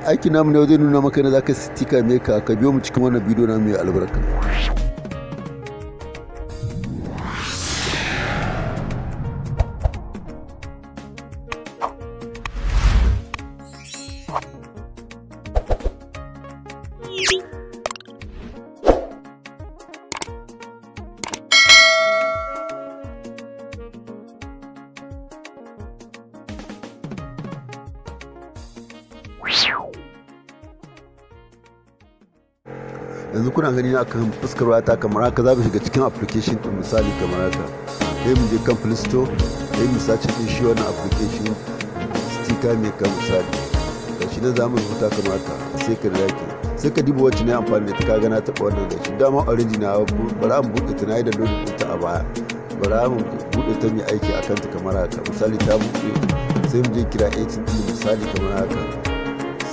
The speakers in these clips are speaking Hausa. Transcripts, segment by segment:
Aikin namu ne zai nuna maka yadda zaka sticker maker. Ka biyo mu cikin wannan bidiyo na mai albarka. Yanzu kuna gani na kan fuskar wayata kamar haka. Za mu shiga cikin application din, misali kamar haka. Sai mu je kan Play Store, sai mu search din shi wannan application Sticker Maker. Misali, ga shi nan, za mu rubuta kamar haka, sai ka like, sai ka diba wacce ne amfani da ta. Kaga na taɓa wannan da shi dama already na. Bara mu buɗe ta, na yi da loading ɗinta a baya. Bara mu buɗe ta, mai aiki a kanta kamar haka. Misali, ta buɗe, sai mu je kira 18 ɗin, misali kamar haka.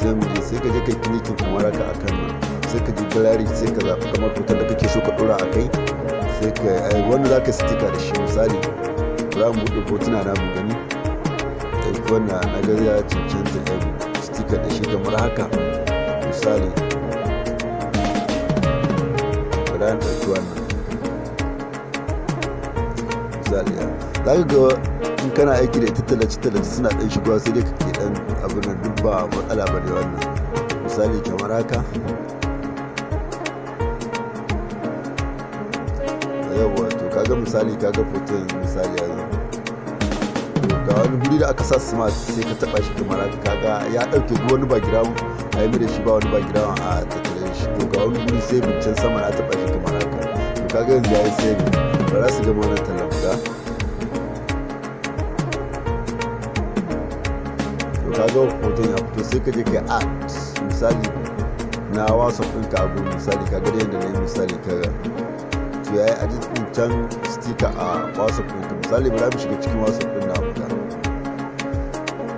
Sai mu je, sai ka je kai clicking kamar haka akan nan, sai ka je gallery, sai ka zaɓi kamar hoton da kake so ka ɗora a kai, sai ka wanda za ka sticker da shi. Misali, za mu buɗe hotuna na mu gani. Ɗauki wannan, na ga ya cancanta ɗan sticker da shi kamar haka. Misali, bari an ɗauki wannan. Misali, za ka ga in kana aiki da ita, tallace-tallace suna ɗan shigowa, sai dai kake ɗan abin nan, duk ba matsala ba ne wannan. Misali kamar haka. Yawwa, to kaga, misali, kaga hoton, misali yanzu. To ga wani guri da aka sa smart, sai ka taba shi kamar haka. Kaga ya dauke duk wani background, a yi da shi, ba wani background a tattare da shi. To ga wani guri saving can sama, na taba shi kamar haka. To kaga yanzu yayi saving. Ba za su gama wannan tallan ga. To kaga hoton ya fito, sai ka je kai add, misali, na WhatsApp ɗinka a gurin. Misali, kaga da yadda na yi, misali, kaga to ya yi adding ɗin can sticker a WhatsApp ɗinka. Misali, bari mu shiga cikin WhatsApp ɗin na buga.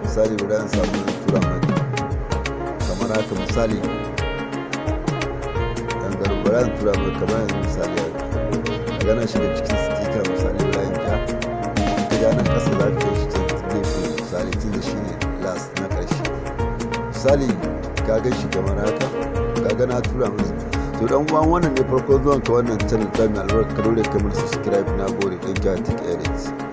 Misali, bari an samu tura mai kamar haka. Misali, dan garin, bari an tura mai kamar yanzu. Misali haka, daga nan shiga cikin sticker. Misali, bari an ja. In ka ja nan ƙasa, za ka kai shi can gefe. Misali, tun da shi ne last, na ƙarshe. Misali, ka gan shi kamar haka, ka ga na tura musu. To dan uwan, wannan ne farkon zuwan ka wannan channel ta mai albarka, ka dole ka mana subscribe. Na gode. Dan kyau, take edit.